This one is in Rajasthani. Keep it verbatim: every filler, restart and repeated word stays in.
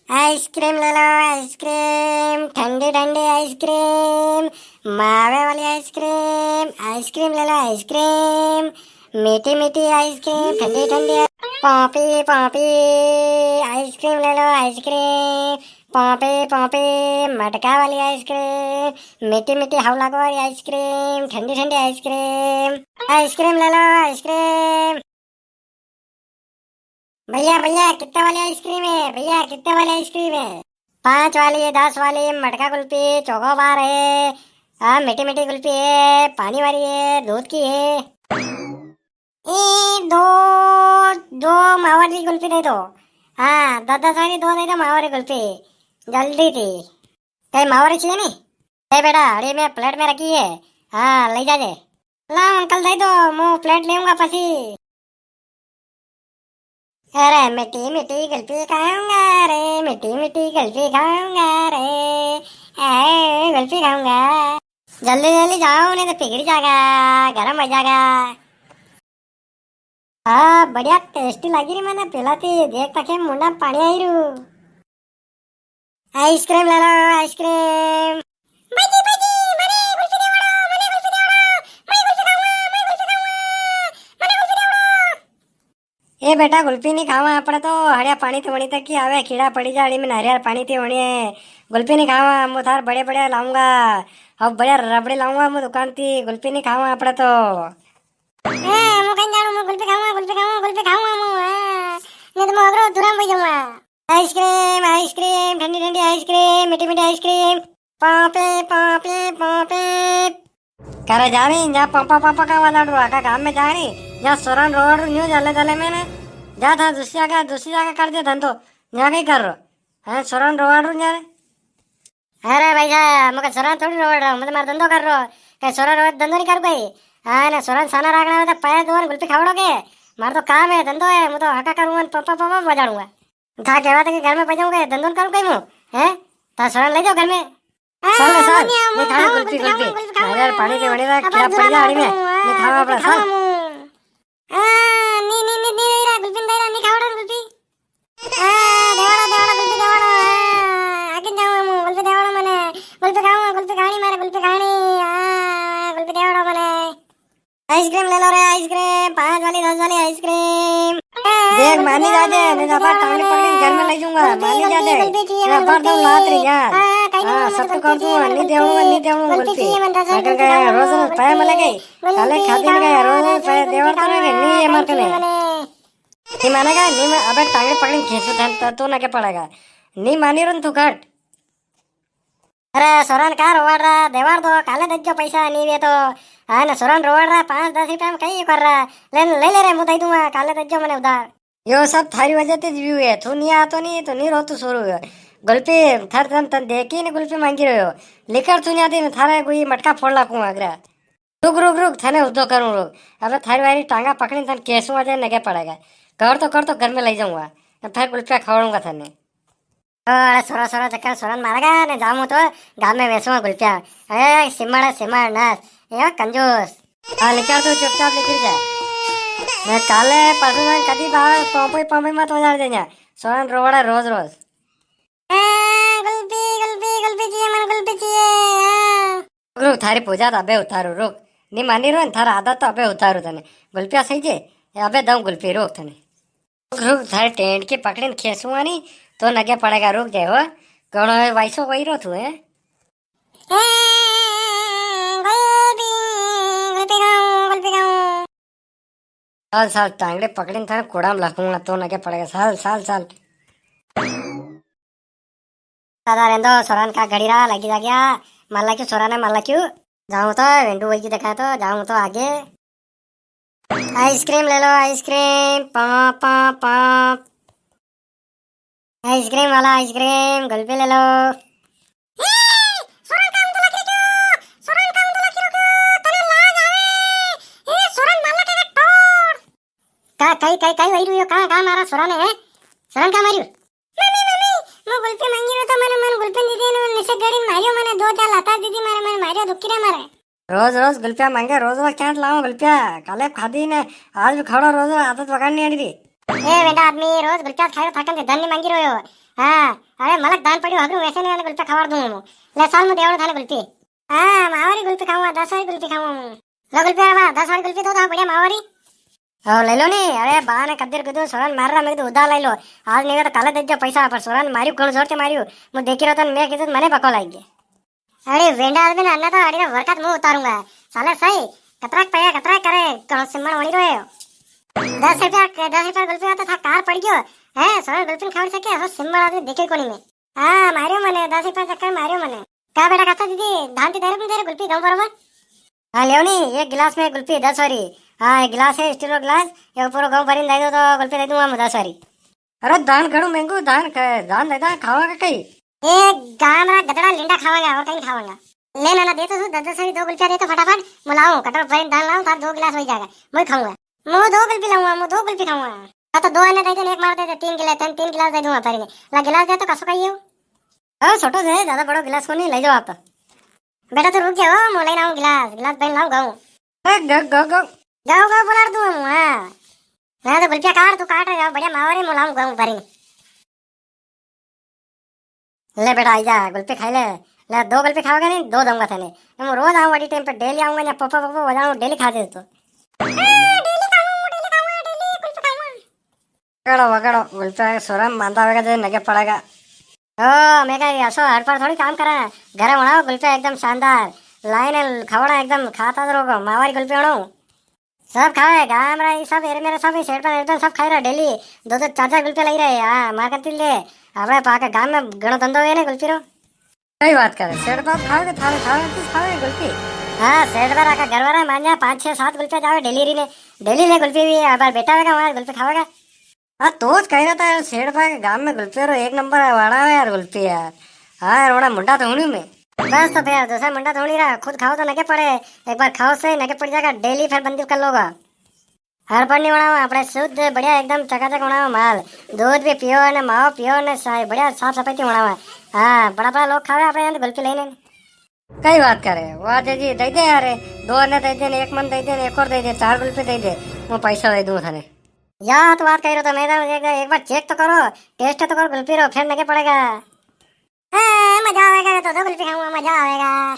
आइसक्रीम ले लो, आइसक्रीम, ठंडी ठंडी आइसक्रीम, मावे वाली आइसक्रीम, आइसक्रीम ले लो, आइसक्रीम, मीठी मीठी आइसक्रीम, ठंडी ठंडी आइ-, पॉपी, पॉपी, आइसक्रीम ले लो, आइसक्रीम, पॉपी, पॉपी, मटका वाली आइसक्रीम, मीठी मीठी हवलाक वाली आइसक्रीम, ठंडी ठंडी आइसक्रीम, आइसक्रीम ले लो, आइसक्रीम। भैया, भैया, कितने वाली आइसक्रीम है? भैया, कितने वाली आइसक्रीम है? पाँच वाली है, दस वाली, मटका कुल्फी, चोकोबार है, हाँ, मीठी मीठी कुल्फी है, पानी वाली है, दूध की है। ए, दो, दो मावा री कुल्फी दे दो। हाँ, दस दस वाली दो दे दो मावा री कुल्फी, जल्दी थी। कई मावा री चाहिए नी? ए बेटा, अड़ी में प्लेट में रखी है, हाँ, ले जाजे। लाओ अंकल, दे दो, मु प्लेट लेऊंगा पसी। अरे मीठी मीठी कुल्फी खाऊंगा रे, मीठी मीठी कुल्फी खाऊंगा रे, ए, कुल्फी खाऊंगा। जल्दी जल्दी जाओ, नी तो पिघली जागा, गरम हो जागा। हाँ, बढ़िया टेस्टी लागी री मने, पेला थी देख तके मुंडा में पानी आई रू। आइसक्रीम ले लो, आइसक्रीम। बाजी, बाजी, मने कुल्फी देवड़ो, मने कुल्फी देवड़ो, मैं कुल्फी खाऊंगा, मैं कुल्फी खाऊंगा, मने कुल्फी देवड़ो। ए बेटा, कुल्फी नी खावा आपड़े तो, हड़िया पानी तो वणी तक की आवे, कीड़ा पड़ी जा, अड़ी में नारियल पानी थी वणी है। कुल्फी नी खावा, मु थार बड़े बड़े लाऊंगा, अब बढ़िया रबड़ी लाऊंगा मु दुकान थी, कुल्फी नी खावा आपड़े तो। ए, मु कहीं जाणू, मु कुल्फी खाऊंगा, कुल्फी खाऊंगा, कुल्फी खाऊंगा मु, हाँ। नी तो मु अगरो तुरंत हो जाऊंगा। आइसक्रीम, आइसक्रीम, ठंडी ठंडी आइसक्रीम, मीठी मीठी आइसक्रीम। पापे, पापे, पापे। करे जाणी, जा पापा, पापा का वाला डुआ का काम में जाणी, जा सोरन रोड न्यू जले जले में ने, जा था दूसरी जगह, दूसरी जगह कर दे धंधो, जा कहीं कर रो। हैं, सोरन रोड रू जा रे। अरे भाई साहब, मु कई सोरा ने थोड़ी रोवाड़ रो, मु तो मारो धंधो कर रो। कई सोरा रोवाड़ धंधो नी कर कोई। हाँ, ने सोरा ने साना राखना हो तो पाया दो ने गुल्फी खावड़ो के। मारो तो काम है, धंधो है, मु तो हका करूँगा ने पप्पा पप्पा बजाड़ूंगा। था केवा था कि घर में बजाऊंगा, धंधो नी करूँ कई मु। हैं? था सोरा ने ले जाओ घर में। चल रे, चल, मम्मी, नी मम्मी, खावे खाऊं, गुल्फी, गुल्फी, गुल्फी खाऊं, अरे, पानी के वणी रा, अब खिला पड़ जा, आड़ी में। नी खावा आपड़ा, चल। आ, नी, नी, नी, नी, नी, रा, गुल्फी नी दे रा, नी खावड़ा गुल्फी। आ, देवाड़ा, देवाड़ा, गुल्फी देवाड़ा, आ, आगे जाऊं मु, गुल्फी देवाड़ा मने, गुल्फी खाऊं, गुल्फी खानी मारे, गुल्फी खानी, आ, गुल्फी देवाड़ा मने। आइसक्रीम ले लो रे, आइसक्रीम, पाँच वाली, दस वाली आइसक्रीम। देख, मानी जाजे, नी तो अबार टांगड़ी पकड़ी घर में ले जाऊंगा, मानी जाजे। अबार तो लात री यार। हाँ, सब तो कर दूंगा, नी देऊंगा, नी देऊंगा गुल्फी। अगर गया रोज रोज पाया मले गई, काले खादी ने गया रोज रोज पाया देवर तो नी, नी ये मार कने। नी मानेगा, नी मैं, अबे टांगड़ी पकड़ी खींचू थन, तो तू ना के पड़ेगा। नी मानी रन तू घट। अरे सोरन का रोवाड़ रा, देवाड़ दो, काले दज्जो पैसा नी वे तो। हाँ ना, सोरन रोवाड़ रा, पाँच दस रुपया में कई कर रा। ले, ले, ले रे, मु दई दूंगा, काले दज्जो मने उधार। यो सब थारी वजह ते व्यू है, तू नी आतो नी, तो नी रोतो शुरू हुयो। गुल्फी, थर तन, तन देखी ने गुल्फी मांगी रह्यो। लिकर तू नी आती ने, थारे कोई मटका फोड़ लाकूं आगरा। रुक, रुक, रुक, थने उद्दो करूं, रुक। अबे थारी वारी टांगा पकड़ी थने केसू आ जाए, नगे पड़ेगा। कर तो, कर तो घर में ले जाऊंगा। फिर गुल्फिया खवाऊंगा थने। ओ, अरे सोरा, सोरा चक्कर सोरन मारेगा ने, जाऊं तो गांव में वेचूंगा गुल्फिया। अरे सिमड़, सिमड़ नास, ये कंजूस। हाँ, लिकर तू चुपचाप लिकर जा। मैं काले परसों में कदी बाहर पोंपई, पोंपई मत बजाड़ देना। सोरन रोवाड़ा रोज, रोज। हाँ, गुल्फी, गुल्फी, गुल्फी चाहिए, मन गुल्फी चाहिए, हाँ। रुक, रुक, थारी पूजा तो अबे उतारू, रुक। नी मानी रो ने, थारा आदत तो अबे उतारू तने। गुल्फिया सही जे, अबे दऊं गुल्फी, रुक तने। रुक, रुक, थारे टेंट की पकड़ी ने खेसूंगा नी, तो नगे पड़ेगा, रुक जाए हो। घणो वाइसो कोई रो तू है। ए, गुल्फी, गुल्फी खाऊं, गुल्फी खाऊं। साल, साल, टांगड़े पकड़ी ने थारे कोड़ा में लाकूंगा, तो नगे पड़ेगा, साल, साल, साल। दादा रेंदो, सोरान का घड़ी रा लगी जा गया। माला क्यों सोरान है, माला क्यों? जाऊं तो, वेंडू वही देखा तो, जाऊं तो आगे। आइसक्रीम ले लो, ice cream, pop, pop, pop. Ice cream वाला आइसक्रीम, गुल्फी ले लो। ए, सोरान का उंदला के क्यों? सोरान का उंदला के क्यों? तने लाज आवे। ए, सोरान माला के ठोड़। का, कई, कई, कई वही रुयो, का, का मारा सोरान है? सोरान का मारियो? मम्मी, मम्मी, मु गुल्फी मांगी रो तो मने, मने गुल्फी नी दी ने, निसे गड़ी मारियो मने, दो चार लाता दीदी मारे, मने मारियो, दुखी रे मारे। रोज रोज गुल्फिया मांगे, रोज रोज क्या लाऊं गुल्फिया? काले खादी ने, आज भी खवाड़ो रोज रोज, आदत बगाड़नी अड़ी री। ए वेंडा आदमी, रोज गुल्फिया खायो, थाकन से धन नी मांगी रोयो। हाँ, अरे मलक धान पड़ियो हगरू वैसे ने गुल्फी खवाड़ दूं हूँ। ले साल में देवड़ो थाने गुल्फी। हाँ, मावारी गुल्फी खाऊंगा, दस वारी गुल्फी खाऊंगा हूँ। लो गुल्फी वाला, दस वारी गुल्फी दो, दो बढ़िया मावारी। ओ, ले लो नी। अरे बा ने कदीर कीधु, सोरा ने मार रहा, मैं कीधु उधार ले लो। आज नी तो काले दे दो पैसा, पर सोरा ने मारियो, घणो जोर से मारियो। मैं देखी रहो तो मैं कीधु, मने बको लाग गया। अरे वेंडा आदमी ना, अन्ना तो अड़ी ना वरकत मुंह उतारूंगा। साले सही, कतराक पया, कतराक करे, करो सिमण वणी रोयो। दस रुपया, दस रुपया गुल्फी का तो था कार पड़ गयो। हैं, सोरा गुल्फी खावड़ सके, असो सिमण आदमी देखे कोनी मैं। हाँ, मारियो मने, दस रुपया चक्कर मारियो मने। का बेटा काका दीदी, धान ती दे रे, दे रे गुल्फी गाँव बरोबर? हाँ, लेवनी, एक गिलास में गुल्फी दस वारी। हाँ, एक गिलास है, स्टील रो गिलास, ये पूरो गाँव भरीने दे दो तो गुल्फी दे दूंगा मैं दस वारी। अरे धान घणो महंगो, धान ख-, धान दे दा, खावांगा कई? ए, गाम रा गदड़ा लिंडा खावांगा, और कई खावांगा। ले ना, ना, दे तो तू, दस दस वारी दो गुल्फिया दे तो फटाफट, मैं लाऊं, कटर भरीने धान लाऊं, थार दो गिलास हो जाएगा, मैं खाऊंगा। मैं दो गुल्फी लाऊंगा, मैं दो गुल्फी खाऊंगा। हाँ, तो दो अन्ने दे दे, एक मार दे दे, तीन गिलास, तीन, तीन गिलास दे दूंगा भरीने। ला गिलास दे तो कसो खाइए हो? ओ, छोटो से, ज्यादा बड़ो गिलास कोनी, ले जाओ आप। बेटा, तू रुक जा, ओ, मैं लेने आऊं गिलास, गिलास पहन लाऊं गाऊं। ए, ग-, ग-, ग-, गाऊं, गाऊं बोलाड़ दूं हूँ, हाँ। ना तो गुल्फिया काट, तू काट रहा, बढ़िया मावरी, मैं लाऊं गाऊं भरी। ले बेटा, आई जा, गुल्फी खाई ले। ले, दो गुल्फी खाओगे नी, दो दूंगा थाने। मैं रोज आऊं अड़ी टाइम पे, डेली आऊंगा, यहाँ पोपो, पोपो बजाऊं, डेली खा दे तू। हाँ, डेली खाऊं, डेली खाऊं, डेली गुल्फी खाऊं। वगाड़ो, वगाड़ो, बोलता है, सोरा मांदा होगा, जो नगे पड़ेगा। ओ, मैं कह रही, असो हर पर थोड़ी काम करा। घरे बनाओ गुल्फी एकदम शानदार। लाइन है, खवड़ा एकदम खाता तो रोको, मावारी गुल्फी बनाओ। सब खावे, गाम रा, ये सब एरे मेरे सब, ये सेठ पर, सेठ पर सब खाई रहा डेली। दो दो चार चार गुल्फी लाई रहे, हाँ, मार करती ले। अपने पाका गाम में घणो धंधो है ना गुल्फी रो। सही बात करे, सेठ बाप खावे के थारे खावे, तू खावे गुल्फी। हाँ, सेठ बाप आका घर वाला मान जा, पाँच छह सात गुल्फी जावे डेली री ने। डेली ले गुल्फी भी, अब बेटा वेगा, वहाँ गुल्फी खावेगा। हाँ, तो ज कही रहा था यार, सेठ भाई के गांव में गुल्फी रो एक नंबर है, वाड़ा है यार गुल्फी यार। हाँ यार, वड़ा मुंडा तो हुणी मैं। बस तो फिर दूसरा मुंडा तो हुणी रहा, खुद खाओ तो नगे पड़े। एक बार खाओ से नगे पड़ जाएगा, डेली फिर बंदी कर लोगा। हड़पड़ नी बनावा, अपने शुद्ध बढ़िया एकदम चकाचक बनावा माल। दूध भी पियो ने माव पियो ने साय, बढ़िया साफ सफाई थी बनावा। हाँ, बड़ा बड़ा लोग खावे अपने यहाँ गुल्फी लेने। कई बात करे, वाह जी, दे दे यार, दो अन्ने दे दे, एक मन दे दे, एक और दे दे, चार गुल्फी दे दे, मैं पैसा दे दूं थाने। या तो बात कही रहो तो मैं तो एक, एक बार चेक तो करो, टेस्ट तो करो गुल्फी रो, फिर नगे पड़ेगा। ए, मजा आवेगा, तो दो गुल्फी खाऊंगा, मजा आवेगा।